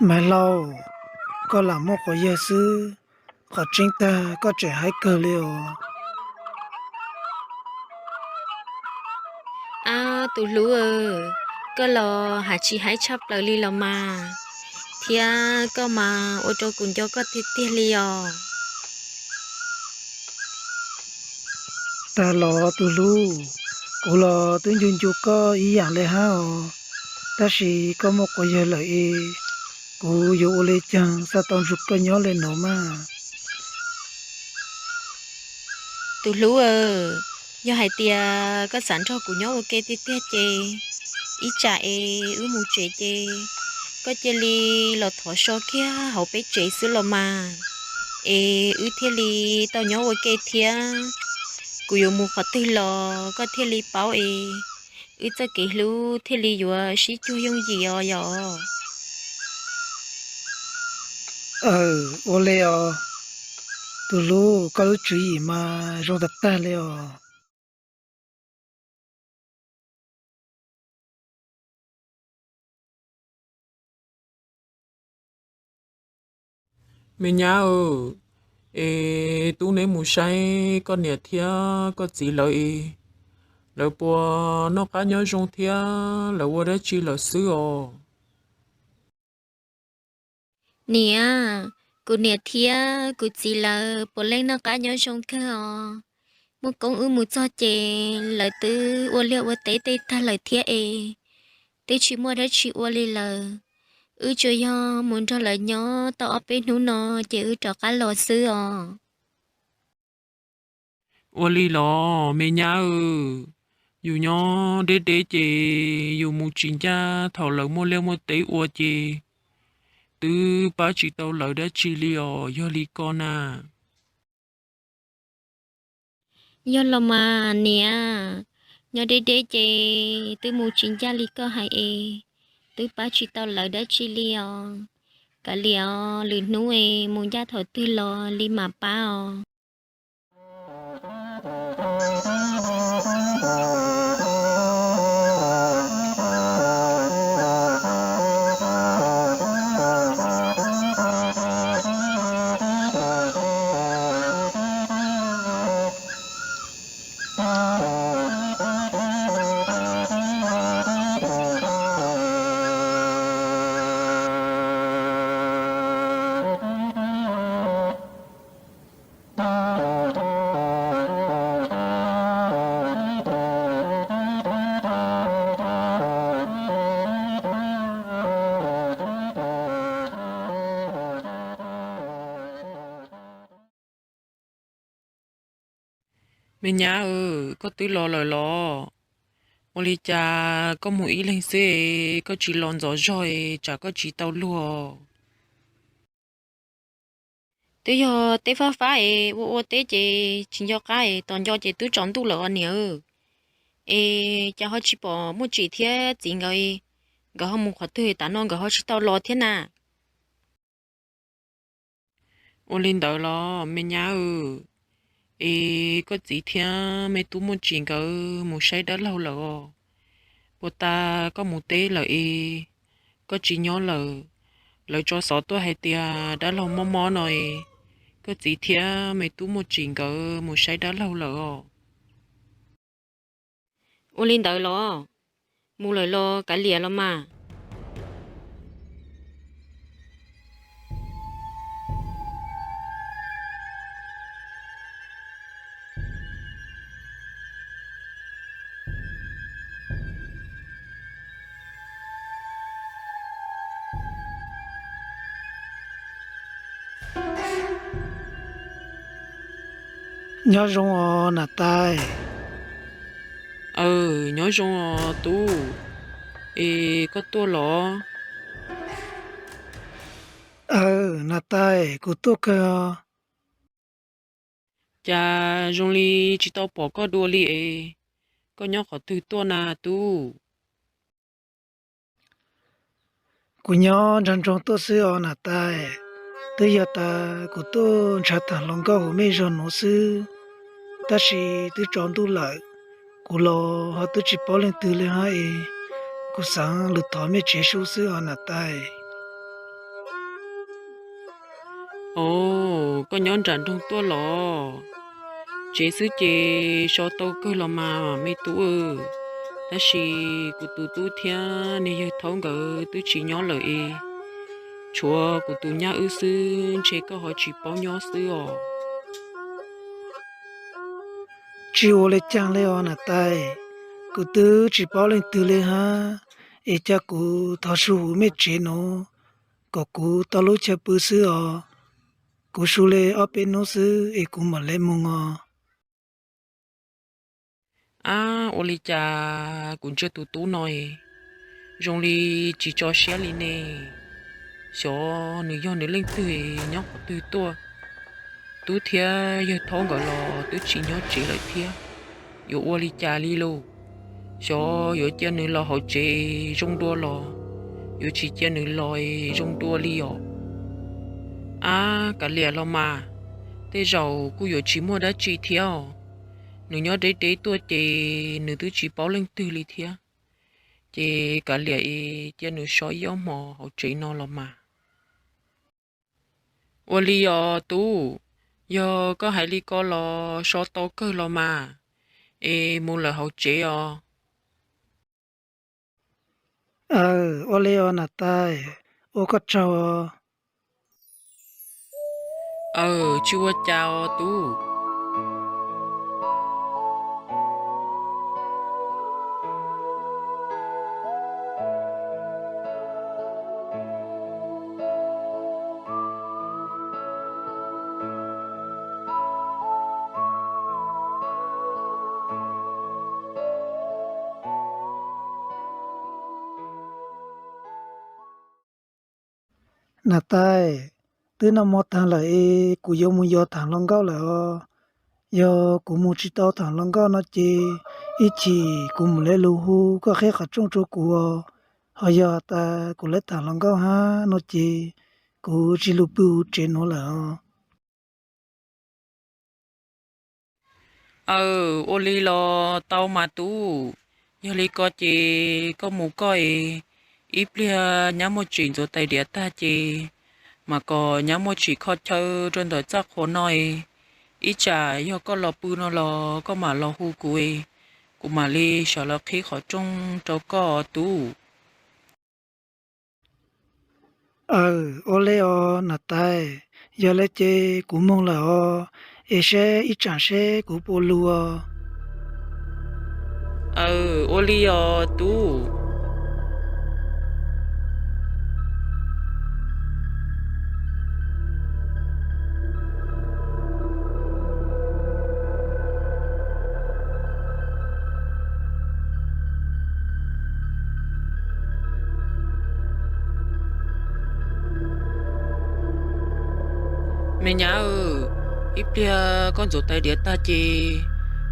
Maiv Hlau, koj lam muaj quas yawg xwb, qhov tseeb tag koj tseem haib kawg li os. Ab, tus hlub, koj los has tsis haib tshaj plaws li los mas, thiab koj mas ua rau kuv nco koj tiag tiag li os. Tag los tus hlub, kuv los twb ncu ncu koj ib yam li hab os, tab sis koj muaj quas yawg lawm es kuv yuav ua li caag xav tau nrug koj nyob li nuav mas. Tus hlub, yog hais tias koj xav nrog kuv nyob ua ke tiag tiag ces, ib tsam es wb mus tsev ces koj cia li los thov so kiag hauv peb tsev xwb los mas, es wb thiaj li tau nyob ua ke thiab. Kuv yuav mus qhov twg los koj thiaj li paub es wb txoj kev hlub thiaj li yuav sib cuag yooj yim os yom. Aw, ua li os. Tus hlub, koj lub tswv yim mas zoo tag tag li os. Me nyab, es tub neb mus saib koj niam thiab koj txiv lawv es, lawv puas noj qab nyob zoo thiab lawv ua dab tsi lawm xwb os? Niam, kuv niam thiab kuv txiv lawv puav leej noj qab nyob zoo kawg os. Muaj koob wb mus txog ces lawv twb ua liaj ua teb tej tag lawm thiab es, twb tsis muaj dab tsi ua li lawm. Wb tsuas yog mus nrog lawv nyob tau ob peb hnub no ces wb rov qab los xwb os. Ua li los me nyab, yus nyob deb deb ces yus mus tsis ncaj thaum lawv muaj liaj muaj teb ua ces twb pab tsis tau lawv dab tsi li os, yog li ko na. Yog los mas niam, nyob deb deb ces twb mus tsis ncaj li koj hais es, twb pab tsis tau lawv dab tsi li os. Kav liam os, lwm hnub es mus ncaj thaum twg los li mam pab os. Me nyab, koj twb los lawm los? Ua li cas koj mus ib leeg xwb, koj tsis los ntxov zog es tsam koj tsis tau luag? Twb yog teb fab fab es ua ua teb ces tsis nco qab es tos nco ces twb tsaus ntuj lawm os niam. Es cas ho tsis pom Muaj Tsim thiab txiv nkawd, nkawd ho mus qhov twg tav no nkawd ho tsis tau los thiab na? Ua li ntawd los me nyab, es koj txiv thiab me tub Muaj Tsim nkawd mus saib dab laug lawm os. Puas tas koj mus teb lawm es koj tsis nyob lawm, lawv tso xov tuaj hais tias dab laug mob mob no es, koj txiv thiab me tub Muaj Tsim nkawd mus saib dab laug lawm os. Ua li ntawd los? Mus lawm los kav liam los mas. Nyob zoo os Nam Tais. Aw, nyob zoo os tub. Es koj tuaj los? Aw, Nam Tais, kuv tuaj kawg os. Cas zoo li tsis tau pom koj dua li es, koj nyob qhov twg tuaj na tub? Kuv nyob nraag nroog tuaj xwb os Nam Tais. Twb yog tas kuv tuaj ntshav tham hluas nkauj huv mej zog nuav xwb, tab sis twb tsaus ntuj lawm, kuv los ho twb tsis paub leej twg li hab es, kuv xaav lug thov mej tsev sub xwb os Nam Tais. Au, koj nyob nram nroog tuaj los? Tsev xwb ces so tau kawg los mas me tub. Tab sis kuv tus tub thiab niag yawg thaub nkawd twb tsis nyob lawm es tshuav kuv tus nyab wb xwb, ntshe koj ho tsis paub nyob xwb os. Tsis ua li cas li os Nam Tais, kuv twb tsis paub leej twg li hab, es cia kuv thov su huv mej tsev nuav kom kuv tau lub chaw pw xwb os. Kuv su le ob peb hnub xwb es kuv mam le moog os. Ab, ua li cas kuv ntsia tus tub no es zoo li tsis tso siab li ne? Xyov nws yog nws leej twg, nyob qhov twg tuaj. Tub thiab yawg thaub nkawd los twb tsis nyob tsev lawm thiab, yuav ua li cas li lauj? Xyov yuav cia nws los hauv tsev es zoo dua los yuav tsis cia nws los es zoo dua li os. Ab, kav liam los mas, tej zaum kuj yuav tsis muaj dab tsi thiab os. Nws nyob deb deb tuaj ces nws twb tsis paub leej twg li thiab. Ces kav liam es cia nws so ib ob hmo hauv tsev no los mas. Ua li os tub, yog koj hais li ko los so tau kawg los mas, es mus lawm hauv tsev os. Aw, ua li os Nam Tais, ua koj tsaug. Aw, tsis ua cas os tub. Nam Tais, twb noj hmo taag lawm es kuv yuav mus yos thaam hluas nkauj lawm os. Yog kuv mus tsis tau thaam hluas nkauj no ces ib chim kuv mam le lug hu koj qhib qhov rooj rua kuv os. Ho yog tas kuv lawv thaam hluas nkauj hab no ces kuv tsis lug pw huv tsev nuav lawm os. Aw, ua li los tau mas tub. Yog li ko ces koj mus koj es, ib pliag nyab Muaj Tsim ntxuav tais diav tag ces mas kom nyab Muaj Tsim kho chaw rau ntawm txaj qhua no es, ib tsam yog koj los pw no los koj mam los hu kuv es, kuv mam li sawv los qhib qhov rooj rau koj tub. Aw, ua li os Nam Tais, yog li ces kuv moog lawm os, es seb ib tsam seb kuv puas lug os. Aw, ua li os tub. Me nyab, ib pliag koj ntxuav tais diav tag ces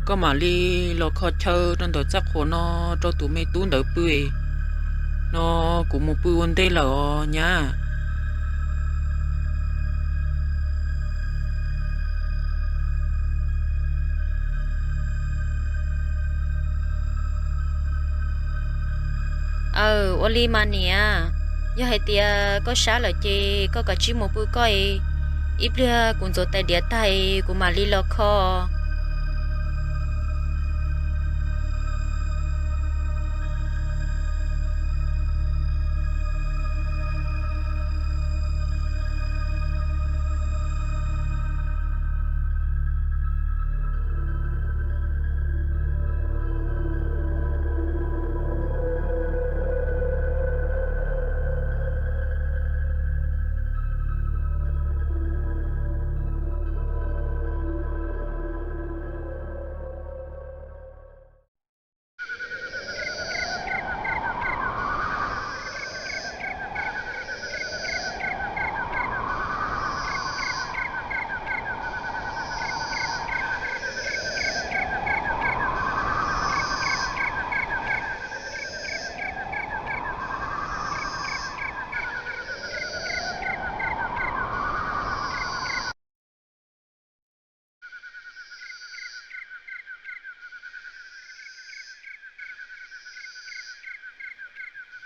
koj mam li los kho chaw rau ntawm txaj qhua no rau tus me tub ntawd pw no, kuv mus pw ua ntej lawm os nyab. Aw, ua li mas niam, yog hais tias koj sab lawm ces koj kav tsij mus pw koj es, ib pliag kuv ntxuav tais diav tag es kuv mam li los kho.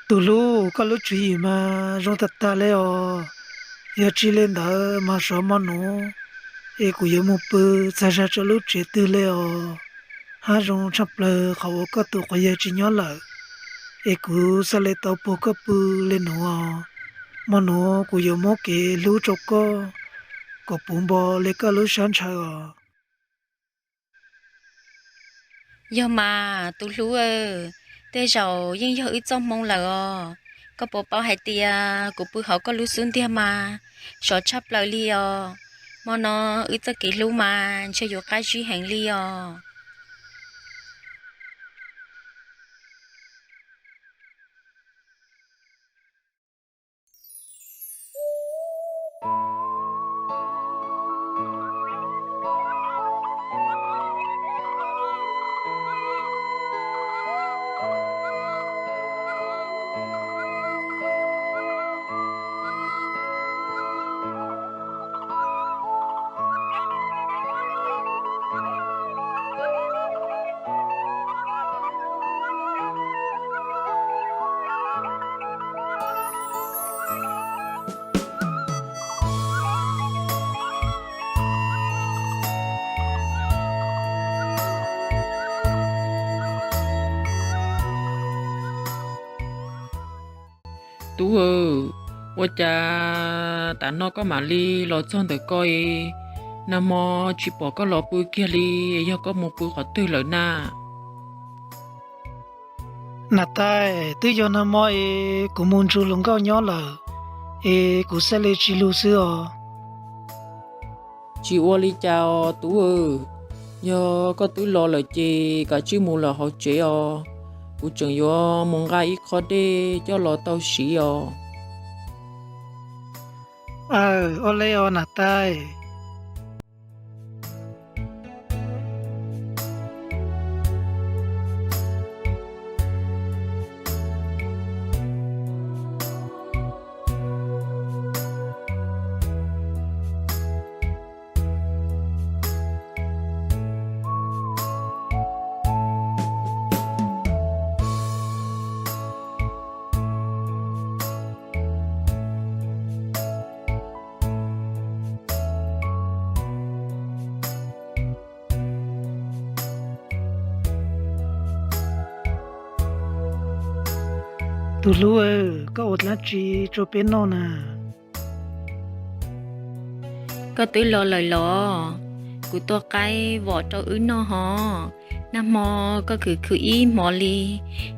Tus hlub, koj lub tswv yim mas zoo tag tag li os. Yog tsis li ntawd mas xyov mo nuv es kuv yuav mus pw txog zag rau lub tsev twg li os. Hab zoo tshaj plaws qhov uas koj tus quas yawg tsis nyob lawm, es kuv xav li tau puag koj pw li nuav. Mo nuv kuv yuav muab kev hlub rau koj kom puv npo li koj lub sab ntshaw os. Yog mas tus hlub, tej zaum yeej yog wb txoj hmoo lawm os. Koj puas paub hais tias kuv pw hauv koj lub xub ntiag mas sov tshaj plaws li os. Hmo no wb txoj kev hlub mas ntshe yuav qab zib heev li os. Tub, ua cas tav no koj mam li los txog ntawm ko? Nag hmo tsis pom koj los pw kiag li, yog koj mus pw qhov twg lawm na? Nam tais, twb yog nag hmo es kuv mus ntsug hluas nkauj nyob lawm, es kuv xav li tsis lug xwb os. Tsis ua li cas os tub, yog koj twb los lawm ces kav tsij mus lawm hauv tsev os. Kuv tseem yuav mus nqa ib khob dej coj los tau siv os. Aw, ua li os nam tais. Tus hlub, koj ua dlaab tsi rua peb noj na? Koj twb los lawm los? Kuv tua qaib vom rau wb noj hov. Nag hmo koj khwv khwv ib hmos li,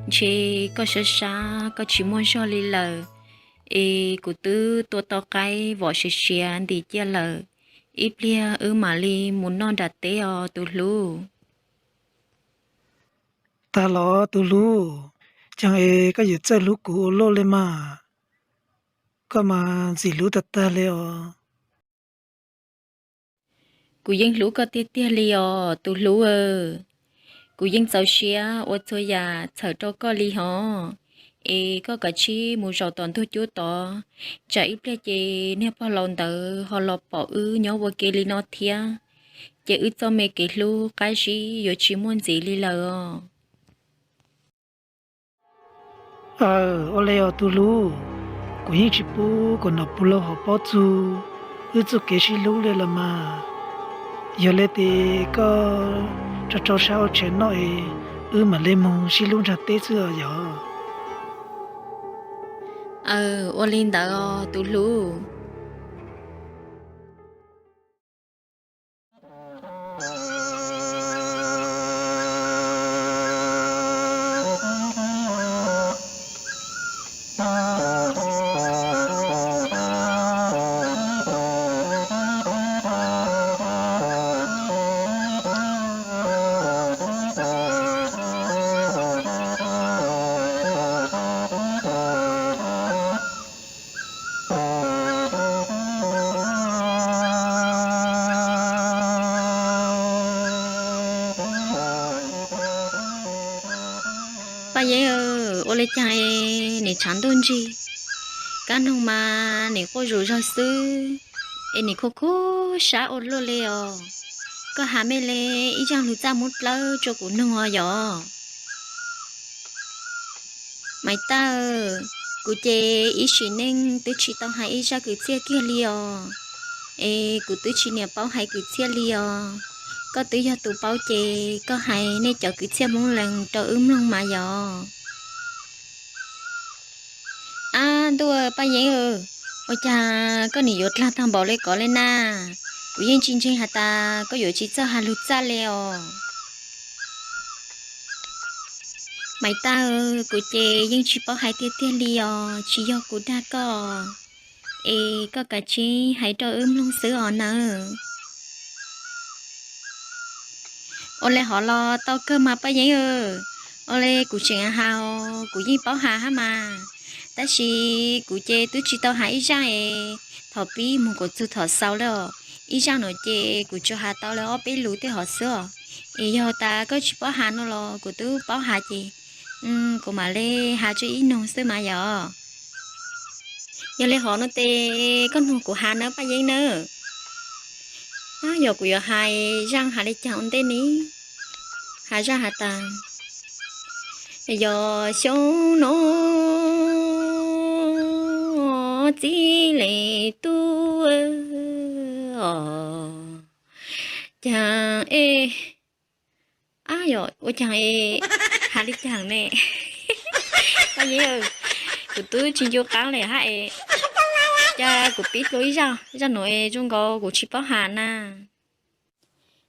ntshe koj sab sab koj tsis muaj zog li lawm, es kuv twb tua tau qaib vom siav siav ntim cia lawm. Ib pliag wb mam li mus noj nram teb os tus hlub. Tag los tus hlub, caag es koj yuav txawj hlub kuv ua luaj li mas? Koj mas ntxim hlub tag tag li os. Kuv yeej hlub koj tiag tiag li os tus hlub. Kuv yeej txaus siab ua txhua yam txhawm rau koj li hov. Es koj kav tsij mus zaum tom ntug cub tod, tsam ib pliag ces niag pog laus ntawd ho los pom wb nyob ua ke li no thiab, ces wb txoj me kev hlub qab zib yuav tsis muaj ntxiv li lawm os. Aw, ua li os tus hlub, kuv yeej tsis pub kuv nom puv laug hov paub txug wb txoj kev sib hlub li los mas. Yog li ces koj rau rau sab ua tshais noj es wb mam li moog sib hlub nrag teb xwb os yog. Aw, ua li ntawd os tus hlub. Paj Yeeb, ua li caag es nim tshav ntuj ntsig, kab noog mas nim quaj zus zog xwb, es nim khuv khuv sab ua luaj li os. Koj has mej li ib zaaj lug txaj muab dlawb rua kuv noog os yog? Maiv Tawj, Kuv ces ib sim neej twb tsis tau hais ib zaj kwv txhiaj kiag li os. Es kuv twb tsis niam paub hais kwv txhiaj li os. Koj twb yog tus paub ces koj hais nej cov kwv txhiaj Hmoob Lees rau wb mloog mas yog. Ab ntuj, Paj Yeeb, ua cas koj nim yuav dlag tag npaum li ko li na? Kuv yeej tsis ntseeg has tas koj yuav tsis txawj has lug txaj li os. Maiv Tag, kuv ces yeej tsis paub hais tiag tiag li os, tsis yog kuv dag koj, es koj kav tsij hais rau wb mloog xwb os nawb. Ua li hov los tau kawg mas Paj Yeeb. Ua li kuv tseem has, kuv yeej paub has hab mas, tab sis kuv ces twb tsis tau has ib zaj es, thaum pib moog kuv txug thaum xaus lawm os. Ib zaj nuav ces kuv tsuas has tau lawm ob peb lus tej hov xwb os. Es yog tas koj tsis paub has no los kuv twb paub has ces kuv mam li has tsua ib noog xwb mas yog. Yog li hov no tes koj noog kuv has nawb Paj Yeeb nawb. Yog kuv yuav hais zaj has li caag ua ntej ne? Has zaj has tas, yog xyoo no txiv leej tub os, caag es, ab yog ua caag es, has li caag ne? Paj Yeeb, kuv twb tsis ncu qaab le hab es, ca kuv pib dlua ib zaj, zaj nuav es zoo nkaus kuv tsis paub has na.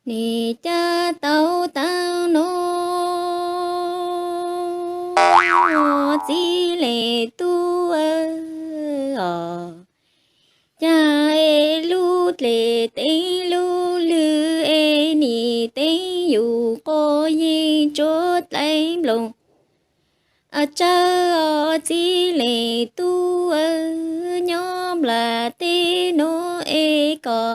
Nim caj tau taag no txiv leej tub os, caag es lub dlej teeb lub lwg es nim teeb yus quas yeej tsuab dlaim nploos. Tsawg os txiv leej tub, nyob nplaj teb nuav es koj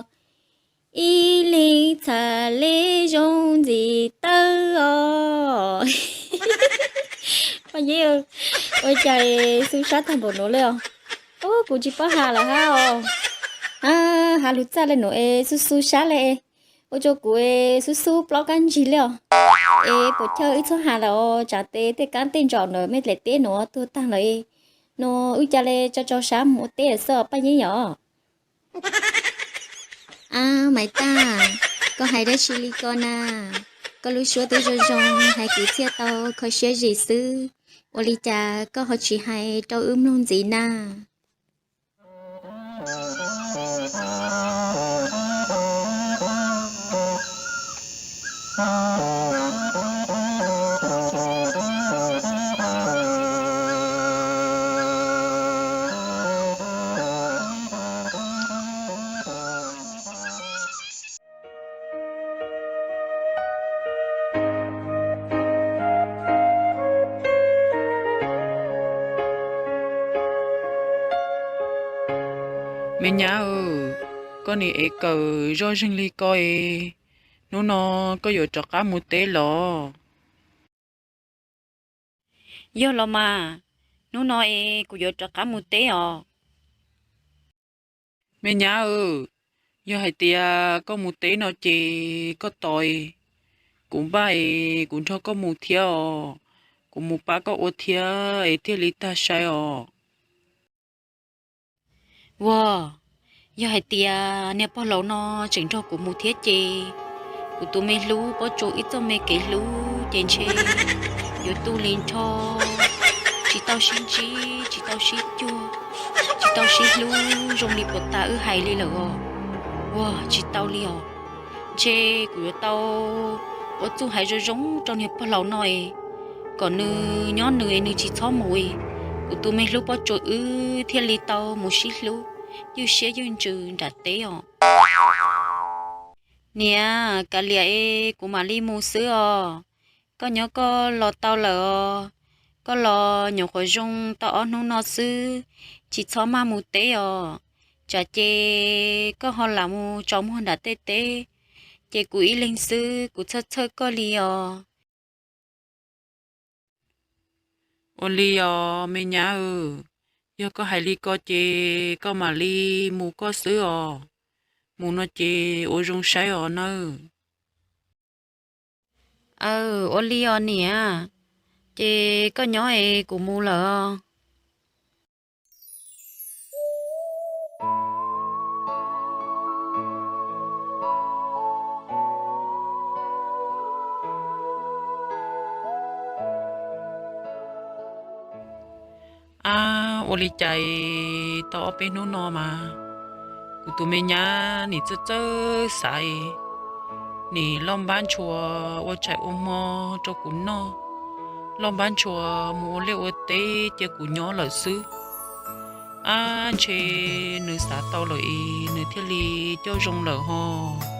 ib leeg txhaj le zoo ntxim tawv os. Paj Yeeb, ua cas xub sab tag npaum nuav le os? Ub, kuv tsis paub has lawm hab os. Has lug txaj le nuav es xub xub sab le, ua rua kuv xub xub plaub kab ntsig le os. Es puas chawj wb txhob has lawm os, tsaam tes tej kaab tej ntsaum ntawm mej dlaim teb nuav tuag taag lawm no, wb ca le tso rau sab moog ua teb lawm xwb os Paj Yeeb yom. Ab Maiv Tag, koj hais dlaab tsi li ko na? Koj lub suab twb zoo zoo, hais kwv txhiaj tau kho siab zim xwb, ua li cas koj ho tsis hais rau wb mloog ntxiv na? Me nyab, koj nim ev kawm zoj zeeg li ko es, hnub no koj yuav rov qab mus teb los? Yog los mas, hnub no es kuv yuav rov qab mus teb os. Me nyab, yog hais tias koj mus teb no ces koj tos kuv npaj es kuv nrog koj mus thiab os. Kuv mus pab koj ua thiab es thiaj li tag sai os. Ua, yog hais tias niag pog laus no tseem nrog kuv mus thiab ces, kuv tus me hlub Pob Tsuas wb txoj me kev hlub ces ntshe yuav tu li nrho, tsis tau sib ntsib, tsis tau sib cuag, tsis tau sib hlub zoo li puag ta wb hais li lawm os. Ua, tsis tau li os. Ntshe kuv yuav tau ua txuj haiv zoo zoo rau niag pog laus no es, kom nws nyob nws es nws tsis txhob mus es, kuv tus me hlub Pob Tsuas wb thiaj li tau mus sib hlub, ywj siab ywj ntsws nram teb os. Niam, kav liam es kuv mam li mus xwb os. Koj nyob koj los tau lawm os. Koj los nyuam qhuav zoo tau ob hnub no xwb, tsis txhob maj mus teb os. Tsam ces koj ho lam mus tsaus muag nram tej teb, ces kuv ib leeg xwb kuv txhawj txhawj koj li os. Ua li os me nyab, yog koj hais li ko ces koj mam li mus koj xwb os. Mus no ces ua zoo saib os nawb. Aw, ua li os niam, ces koj nyob es kuv mus lawm os. Ua li cas tau ob peb hnub no mas kuv tus me nyab nim txawj txawj xav, nim loj npab ntshua ua tshais ua hmo rau kuv noj, loj npab ntshua mus ua liaj ua teb cia kuv nyob lawm xwb. Ab, ntshe nws xav tau lawm es nws thiaj li coj zoo lawm hos.